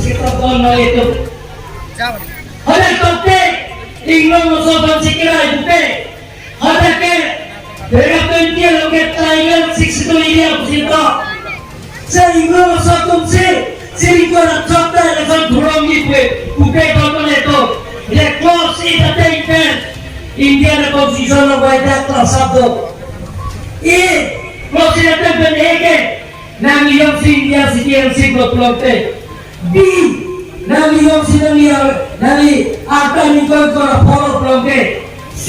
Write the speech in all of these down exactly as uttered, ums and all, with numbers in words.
Kita pon na itu. Hodak tokte, Inglong aso atum si kerai pupe. Hodak ke, dua ribu dua puluh along ke Tiger six itu area pusi to. Si Inglong aso atum si, si ko na chokta na son thurong ni pupe, pupe pon na itu. Dia close it ateng pen. India na constitution along waidak kelasap do. I, close it ateng pen eke. Nangli jongsi India citizenship lo pulote. B, nangli jongsi nangli, nangli arta ni kon kon follow pulote. C,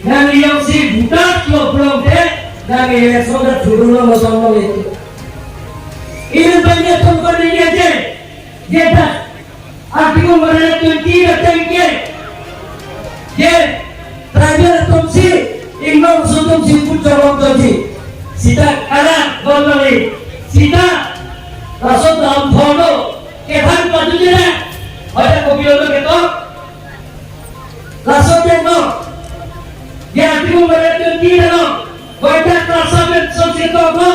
nangli jongsi voter lo pulote. Nangli election da thurung lo, lo song lo itu. Ini banyak tempat ini aja. Dia dah. Article one hundred twenty ateng ke. Ye, tribal atum si, Inglong aso atum si vote jokong doji. Sita kara, don nangli. Sita, laso dam thono, kethan padu jera. Hodak kopi lo ketok. Laso atum no. Ye, article one hundred twenty no. Waidak kelasap pen son si toklo,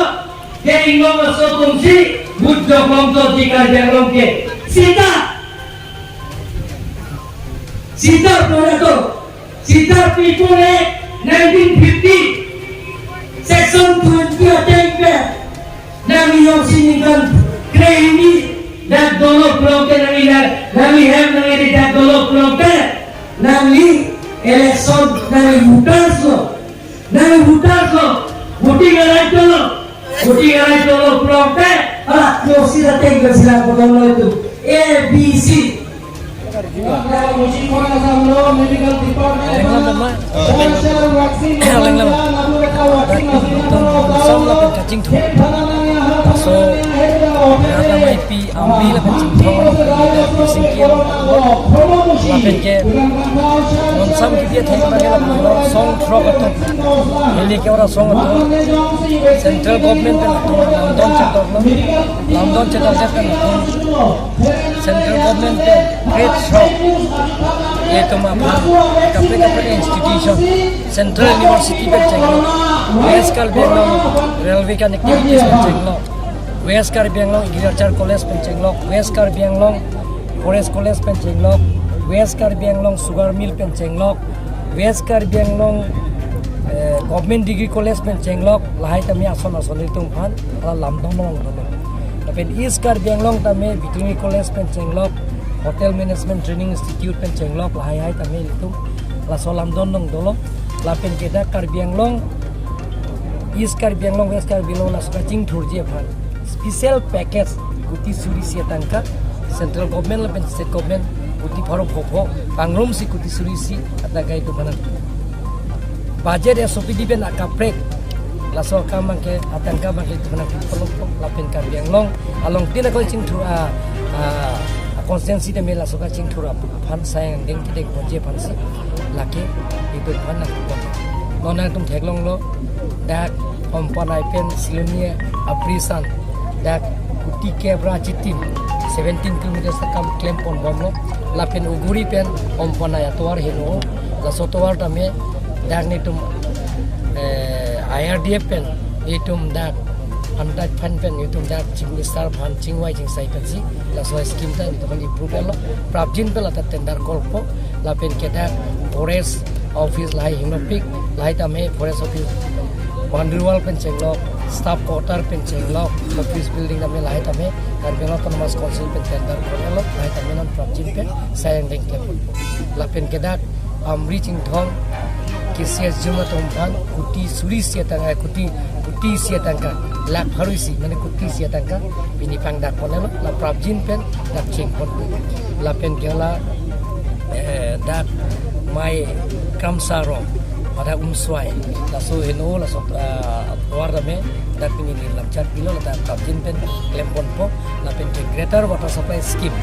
ke Inglong aso atum si vote jokong doji Karbi Anglong ke. Sita. Sita pura to. Sita People Act nineteen fifty. Section twenty ateng pen. Nangli jongsi ningkan krehini dak dolo pulote, nangli na, nangli hem nangli dak dolo pulote. Nangli election, nangli voters lo. Nangli voters lo, voting right dolo, voting right dolo pulote, ala kosi ateng ke sila botol lo itu. A, B, C. Alang lama. Alang lama. Lapen kachingthur. So, nata maipi Amri lapen Chinthong, Singki lapen Panglo. Lapen ke non sam kipi atheng abang ke lapen song throk atum. Neli ke ora song atum. Central government pen atum lamdon chetoklo. Lamdon chetok pen atum. Central government pen grade throk. Itum aphan kaprek kaprek institution. Central University pen chenglok. West Karbi Anglong railway connectivities pen chenglok. West Karbi Anglong Agriculture College pen chenglok, West Karbi Anglong Forest College pen chenglok, West Karbi Anglong Sugar Mill pen chenglok, West Karbi Anglong, eh, Government Degree College pen chenglok, lahai tame ason ason itum aphan, ala lamdon long dolo. Lapen East Karbi Anglong tame Veterinary College pen chenglok, Hotel Management Training Institute pen chenglok, lahai hai tame itum, laso lamdon long dolo. Lapen ke dak Karbi Anglong, East Karbi Anglong, West Karbi Anglong laso kachingthurji aphan special package kuti suri isi atangka, central government lapen state government kuti pharo phopho, pangrum si kuti suri isi atangka itum aphan. Budget S O P D pen akaprek, laso akam abang ke atangka abang ke itum aphan polo lapen Karbi Anglong along tin akon chingthur a, a, a constituency tame laso kachingthur aphan sayang deng kidek ponji aphan si lake itum aphan nangpon. Non nangtum theklonglo, dak Ompanai pen Siloni abrisan dak kuti kep ra chitim, seventeen kilometers ta kam klem ponbomlo. Lapen Oguri pen Ompanai atovar heno, laso tovar tame dak netum, eh, I R D F pen itum dak antai phan pen itum dak Chief Minister aphan chingvai chingsai pensi laso scheme ta itum aphan approve lo. Prapjin pen lata tender call po, lapen ke dak forest office lahai hingno pik, lahai tame forest office boundary wall pen chenglok, staff quarter pen chenglok, office building tame lahai tame Karbi Anglong Autonomous Council pen tender call lo, lahai tame non prapjin pen sayang deng klem po. Lapen ke dak Amri Chinthong K C S jung atum aphan kuti suri isi atangka, eh, kuti, kuti isi atangka, lakh pharo isi, mane kuti isi atangka pini pangdak ponlo, la prapjin pen dak cheng ponpo. Lapen ke la, eh, dak Mai Kramsa Rong, pada Umswai, laso heno, laso, ah, tovar tame dak pini neli lamchak pilo, la dak prapjin pen klem ponpo. Lapen ke Greater Water Supply Scheme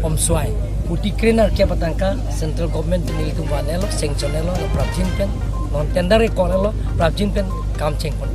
Omswai kuti kre nerkep atangka central government pen nelitum vanlo, sanction lo, la prapjin pen non tender call lo, prapjin pen kam cheng pon.